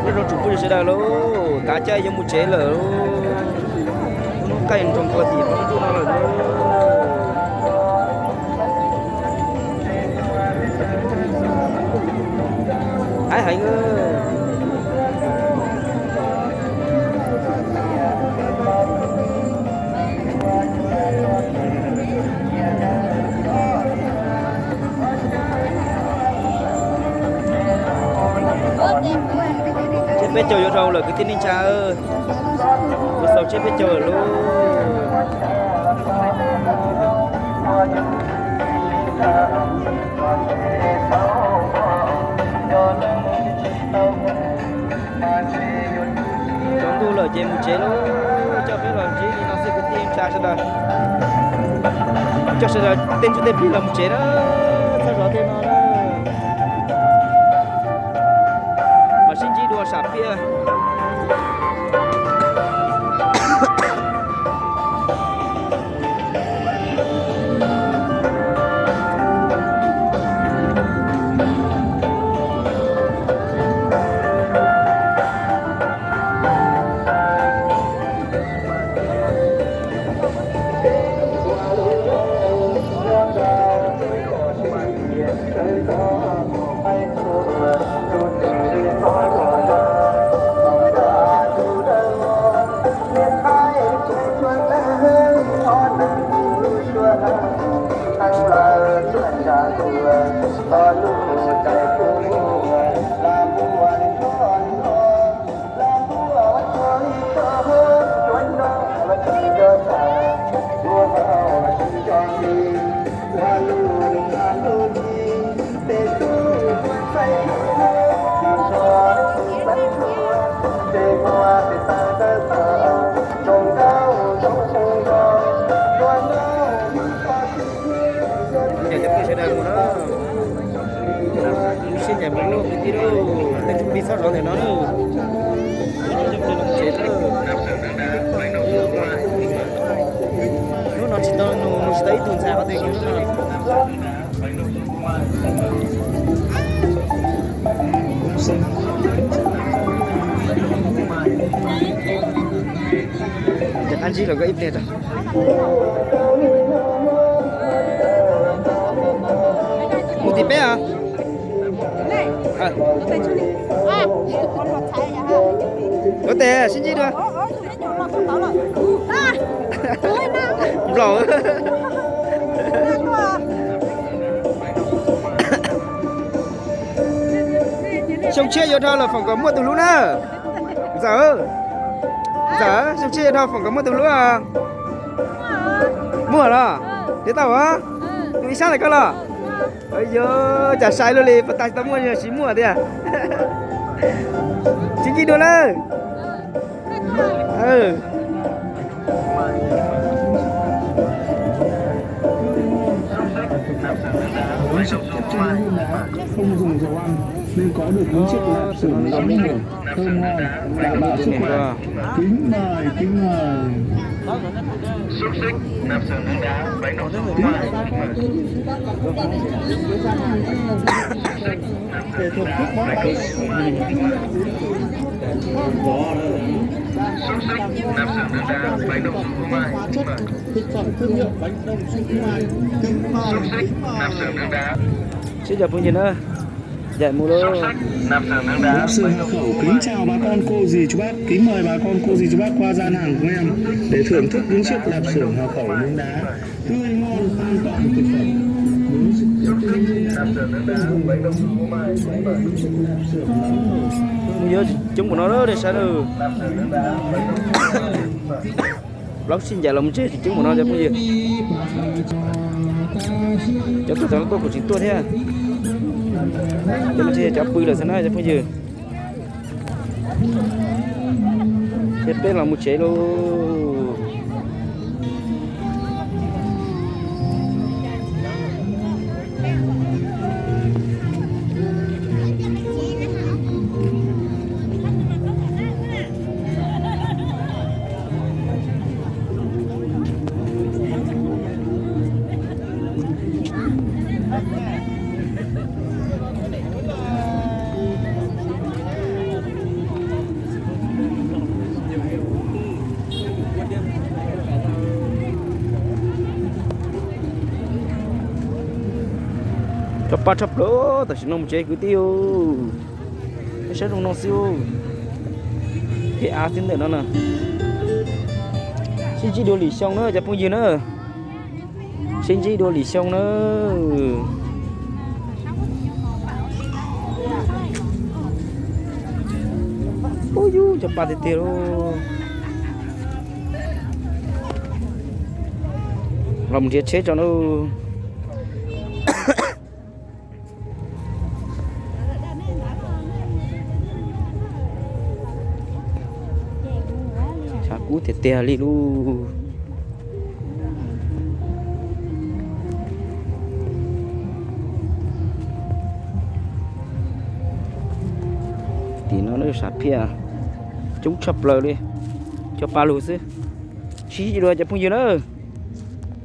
Nyob zoo tsoom phooj ywg sawv daws lauj, tav caij yuav mus tsev lawm lauj. Hnub qaij nroos kua tim hmoob ntuj no lawm lauj. Haib heev. Tsiab peb caug yuav dhau lawm kwv tij neej tsa, kuv xaus tsiab peb caug lawm lauj. Tsaus ntuj lawm ces mus tsev lauj. Coj peb los ntsib li no xwb kwv tij neej tsa sawv daws. Coj sawv daws tej ntsuj tej plig los mus tsev na, txhob zov tej no na. Mam sib ntsib dua sam piaj. Cov phooj ywg sawv daws mus na, lub sij hawm mus lub kwv tij lauj, tej ntsuj plig txhob zov ntawm no na. Hnub no tsis tau nus, nus tsis tau ib tug ntxhais qhov twg kiag no. Ces qab ntsib los nkawd ib pliag tso. Mus tim peb os. Ua tes sib ntsib dua. Nplaum. Xyoo tshiab yuav dhau los foom kom muaj tus hlub na. Ntxawm, ntxawm, xyoo tshiab yuav dhau foom kom muaj tus hlub. Muaj los? Thiab tau as. Tus ib sab ntawm koj los? Yog cas sai luaj li, puas tas tsis tau muaj, yog tsis muaj tiag. Sib ntsib dua na. Không dùng dầu ăn nên có được những chiếc lạp xưởng ngon miệng, thơm ngon, đảm bảo sức khỏe. Kính mời, kính mời. Để thưởng thức món quà. Hóa chất, thực phẩm thương hiệu bánh đồng xung quanh. Kính mời, kính mời. Sib cov phooj ywg na, dais mus lauj. Lạp xưởng Hà Khẩu kính chào bà con cô dì chú bác, kính mời bà con cô dì chú bác qua gian hàng của em để thưởng thức những chiếc lạp xưởng Hà Khẩu nướng đá. Tươi ngon, an toàn thực phẩm. Phooj ywg coob npaum no dej sab na. Plaub sij ncaim los mus tsev tsis coob npaum no cov phooj ywg. Cov tuaj txog no tuaj kuj tsis tuaj thiab. Cov no ces cov pw lawm xwb na cov phooj ywg. Ces peb los mus tsev lauj. Paj tshaj plaws, tam sim no mus tsev kwv tij. Peb saib zoo no xwb. Peb av xwb ntawm no na. Sib ntsib dua lwm xyoo na cov phooj ywg na. Sib ntsib dua lwm xyoo na. Ub yub, cov paj tiag tiag lauj. Los mus nrhiav tsheb tso na. Tshav kub tiag tiag li lauj. Tim no sam phiaj coob tshaj plaws li. Cov paj lug xwb. Sib ntsib dua cov phooj ywg na.